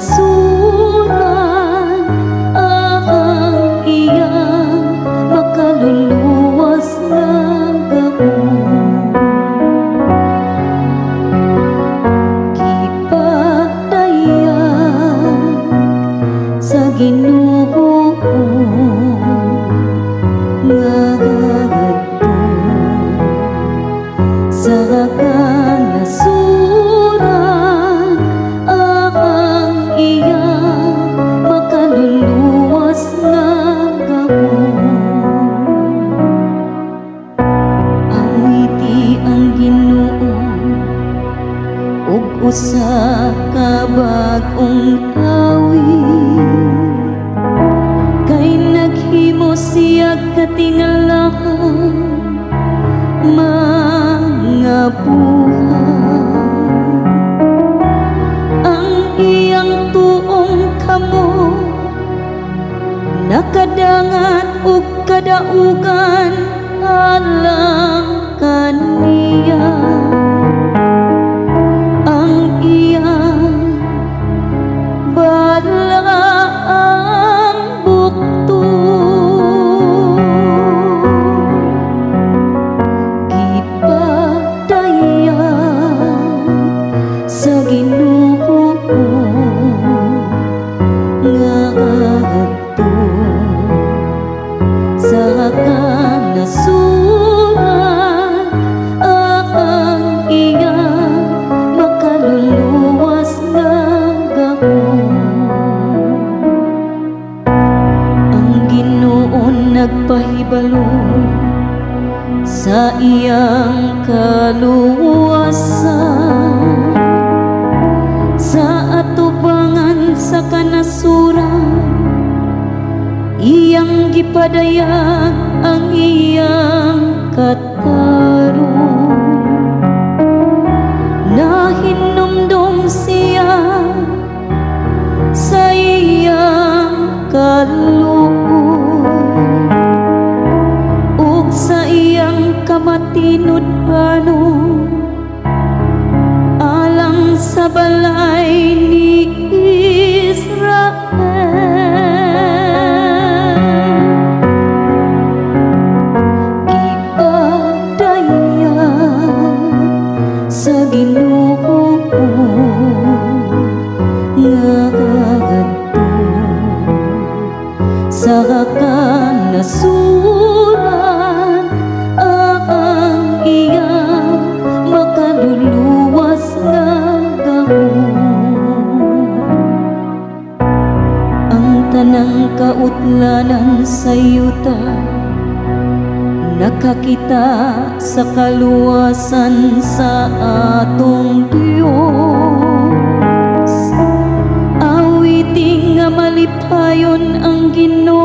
kanasuran ang iyang makaluluwas nga gahom. Gipadayag sa Ginoo ngadto sa kanasuran ang iyang makaluluwas nga gahom. Awiti ang Ginoo ug usa ka bag-ong awit, kay naghimo siya katingalahan mga buhat. Ang iyang tuong kamot nakadangat og kadaugan alang kaniya. Ang iyang balaang buktot gipadayag sa Ginoo ngadto sa kanasuran ang iyang makaluluwas nga gahom. Ang Ginoo nagpahibalo sa iyang kaluwasan sa atubangan sa kanasuran. Iyang gipadayag ang iyang katarong. Nahinumdum siya sa iyang kaluoy ug sa iyang kamatinud-anon alang sa balay ni Israel. Gipadayag sa Ginoo ngadto sa kanasuran ang iyang makaluluwas nga gahom. Ang tanang kautlanan sa yuta nakakita sa kaluwasan sa atong Dios. Awiting nga malipayon ang Ginoo.